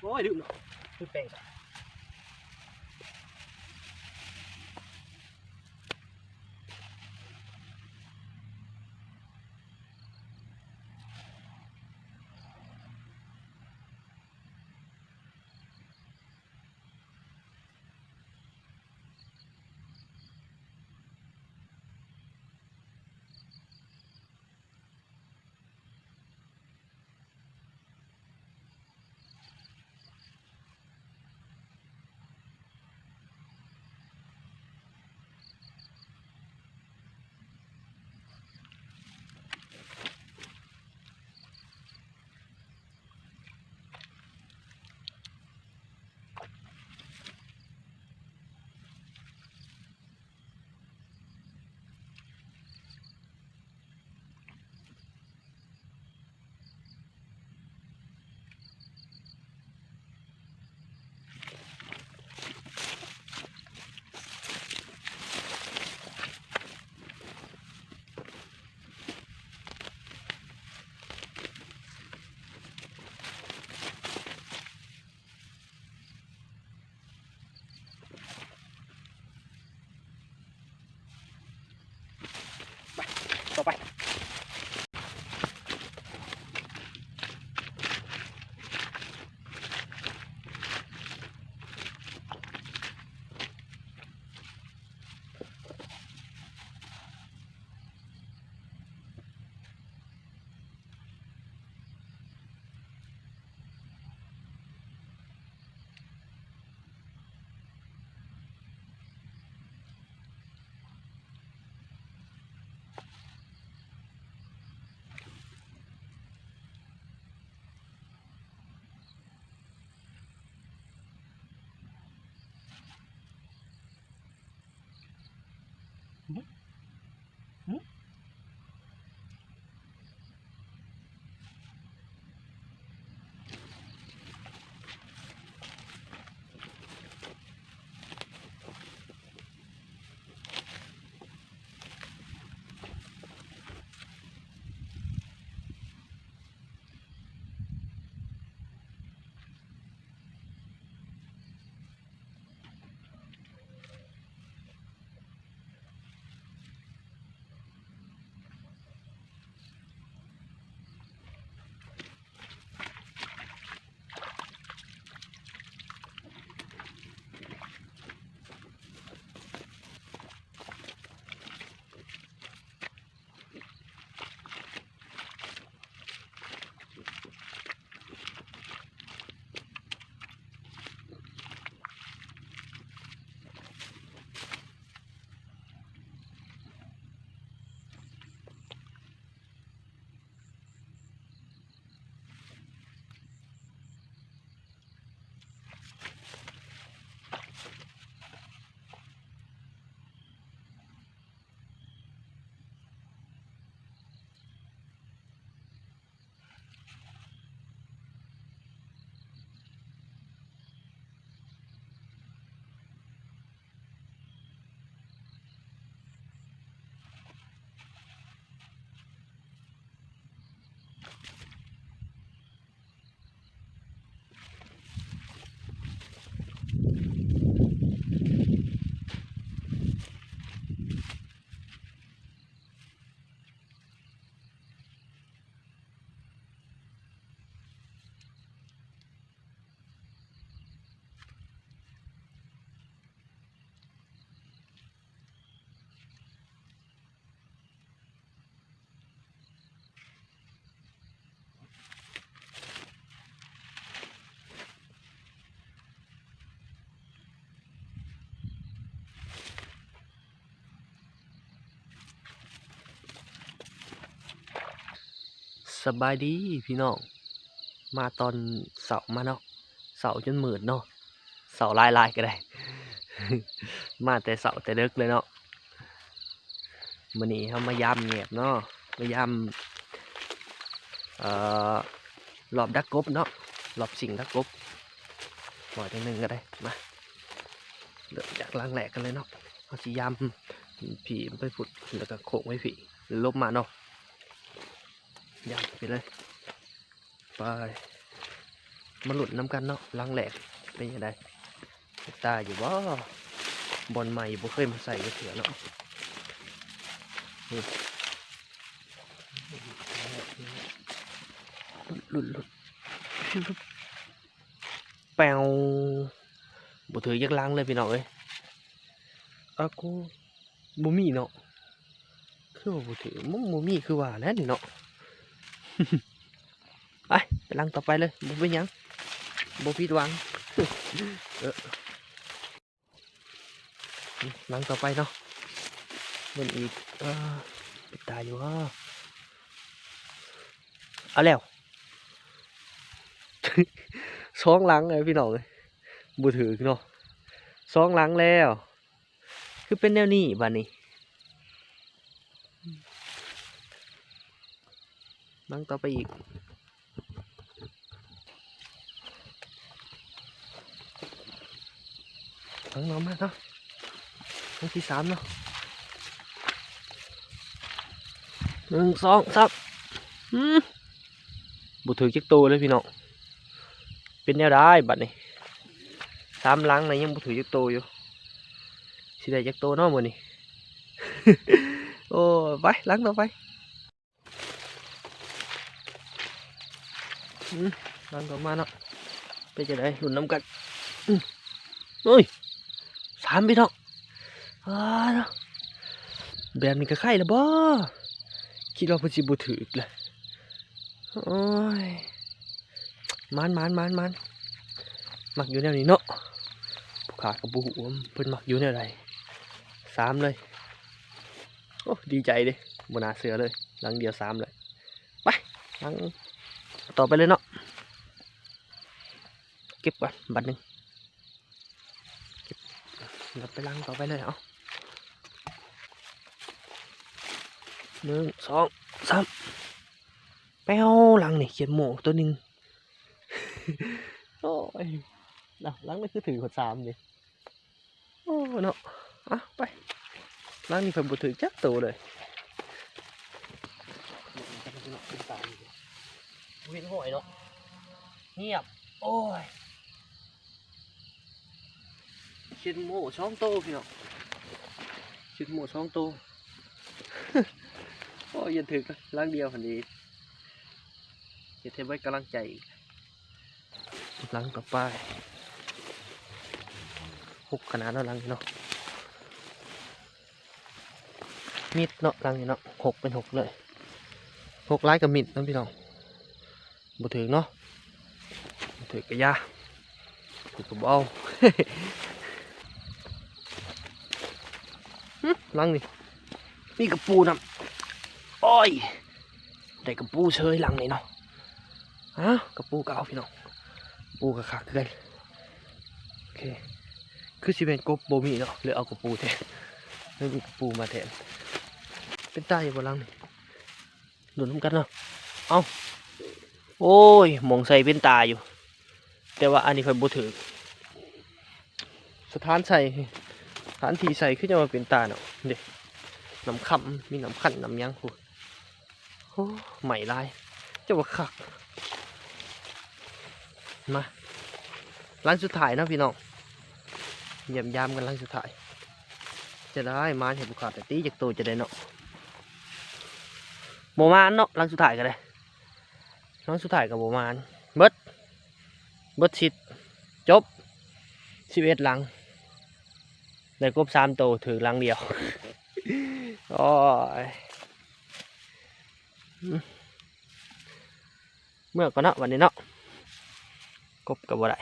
ໂອ້ຍ ລືມເນາະ ລືມແປງ. ໄປ ຕໍ່ໄປ. ສະບາຍດີພີ່ນ້ອງ ມາຕອນເຊົ້າມາເນາະ ເຊົ້າຈົນມືດເນາະ ເຊົ້າຫຼາຍໆກໍໄດ້ ມາແຕ່ເຊົ້າແຕ່ເດິກເລີຍເນາະ. ມື້ນີ້ເຮົາມາຢາມແຫງບເນາະ ມາຢາມ ເອີ ລອບດັກກົບເນາະ ລອບຊິງດັກກົບ ບໍ່ຈັ່ງໜຶ່ງກໍໄດ້. ມາ ເລີ່ມຈາກຫຼັງແລກກັນເລີຍເນາະ ເຮົາຊິຢາມພີ້ໄປພຸ້ນ ແລ້ວກໍໂຄ້ງໄປພີ້ ລົບມາເນາະ ຢາມໄປເລີຍ ໄປ. ມາລຸ້ນນຳກັນເນາະ ຫຼັງແລກເປັນຈັ່ງໃດ ເປັນຕາຢູ່ບໍ່? ບ່ອນໃໝ່ ບໍ່ເຄີຍມາໃສ່ຈັກເທື່ອເນາະ. ລຸ້ນ ລຸ້ນ ລຸ້ນ ແປວ ບໍ່ຖືກຈັກຫຼັງເລີຍພີ່ນ້ອງເອີຍ. ອາໂກ ບໍ່ມີເນາະ ຄືວ່າບໍ່ຖືກ ມັນບໍ່ມີຄືວ່າແຫຼະນີ້ເນາະ. ໄປ ໄປຫຼັງຕໍ່ໄປເລີຍ ບໍ່ເປັນຫຍັງ ບໍ່ຜິດຫວັງ. ເອີ ຫຼັງຕໍ່ໄປເນາະ ເບິ່ງອີກ ເອີ ເປັນຕາຢູ່ບໍ່? ເອົາແລ້ວ ສອງຫຼັງເລີຍພີ່ນ້ອງເອີຍ ບໍ່ຖືກເນາະ ສອງຫຼັງແລ້ວ. ຄືເປັນແນວນີ້ບາດນີ້ ຫຼັງຕໍ່ໄປອີກ ຫຼັງຕໍ່ມາເນາະ ຫຼັງທີສາມເນາະ ໜຶ່ງ ສອງ ສາມ ອືມ ບໍ່ຖືກຈັກໂຕເລີຍພີ່ນ້ອງ ເປັນແນວໃດບາດນີ້ ສາມຫຼັງນະ ຍັງບໍ່ຖືກຈັກໂຕຢູ່ ຊິໄດ້ຈັກໂຕເນາະມື້ນີ້. ໂອ້ ໄປ ຫຼັງຕໍ່ໄປ ອືມ ຫຼັງຕໍ່ມາເນາະ ເປັນຈັ່ງໃດ ລຸ້ນນຳກັນ. ອືມ ເອີຍ ສາມພີ່ນ້ອງ ອ້າ ແບບນີ້ກໍໄຄລະບໍ່? ຄິດວ່າເພິ່ນຊິບໍ່ຖືກແຫຼະ. ໂອ້ຍ ໝານໆໆໆ ມັກຢູ່ແນວນີ້ເນາະ ຜູ້ຂ້າກໍບໍ່ຮູ້ວ່າເພິ່ນມັກຢູ່ແນວໃດ ສາມເລີຍ. ໂອ້ ດີໃຈເດ້ ບໍ່ໜ້າເຊື່ອເລີຍ ຫຼັງດຽວສາມເລີຍ. ໄປ ຫຼັງຕໍ່ໄປເລີຍເນາະ ເກັບກ່ອນບາດໜຶ່ງ ເກັບ ແລ້ວໄປຫຼັງຕໍ່ໄປເລີຍ. ເອົາ ໜຶ່ງ ສອງ ສາມ ແປ້ວ ຫຼັງນີ້ຂຽດໂມ້ໂຕໜຶ່ງ. ໂອ້ຍ ນະ ຫຼັງນີ້ຄືຖືກຮອດສາມເດ້. ໂອ້ເນາະ ອະ ໄປ ຫຼັງນີ້ຂ້ອຍບໍ່ຖືກຈັກໂຕເລີຍ ບໍ່ເຫັນຫອຍເນາະ ງຽບ. ໂອ້ຍ ຂຽດໂມ້ສອງໂຕພີ່ນ້ອງ ຂຽດໂມ້ສອງໂຕ. ໂອ້ຍ ຍັງຖືກຫຼັງດຽວຫັ້ນເດ ເຮັດໃຫ້ເບິດກຳລັງໃຈອີກ. ຫຼັງຕໍ່ໄປ ຫົກຂະໜາດເນາະ ຫຼັງນີ້ເນາະ ມິດເນາະ ຫຼັງນີ້ເນາະ ຫົກເປັນຫົກເລີຍ ຫົກຫຼາຍກໍມິດເນາະພີ່ນ້ອງ. ບໍ່ຖືກເນາະ ບໍ່ຖືກກະຢ່າ ຖືກກະບໍ່ເອົາ. ຫຶ ຫຼັງນີ້ມີກະປູນຳ ໂອ້ຍ ໄດ້ກະປູເສີຍຫຼັງນີ້ເນາະ. ຮະ ກະປູກໍເອົາພີ່ນ້ອງ ປູກໍຄັກຄືກັນ. ໂອເຄ ຄືຊິແມ່ນກົບບໍ່ມີເນາະ ເລີຍເອົາກະປູແທນ ເລີຍມີກະປູມາແທນ. ເປັນຕາຢູ່ບໍ່ຫຼັງນີ້? ລຸ້ນນຳກັນເນາະ. ເອົ້າ ໂອ້ຍ ໝ່ອງໃສ່ເປັນຕາຢູ່ ແຕ່ວ່າອັນນີ້ຂ້ອຍບໍ່ຖືກ ສະຖານໃສ່ ສະຖານທີ່ໃສ່ຄືຈະວ່າເປັນຕາເນາະ. ເດ້ ນ້ຳຄຳ ມີນ້ຳຄັນນ້ຳຫຍັງພຸ້ນ. ໂອ້ ໄໝ້ຫຼາຍ ເຈົ້າວ່າຄັກ. ມາ ຫຼັງສຸດທ້າຍເນາະພີ່ນ້ອງ ຢ້ຽມຢາມກັນຫຼັງສຸດທ້າຍ. ຈະໄດ້ມານເຫັນບໍ່ຂາດແຕ່ຕີຈັກໂຕຈະໄດ້ເນາະ. ບໍ່ມານເນາະ ຫຼັງສຸດທ້າຍກໍໄດ້ ຫຼັງສຸດທ້າຍກໍບໍ່ມານ. ເບິດ ເບິດສິດ ຈົບ ສິບເອັດຫຼັງ ໄດ້ກົບສາມໂຕ ຖືກຫຼັງດຽວ. ໂອ້ຍ ເມືອກ່ອນເນາະ ບັດນີ້ເນາະ ກົບກໍບໍ່ໄດ້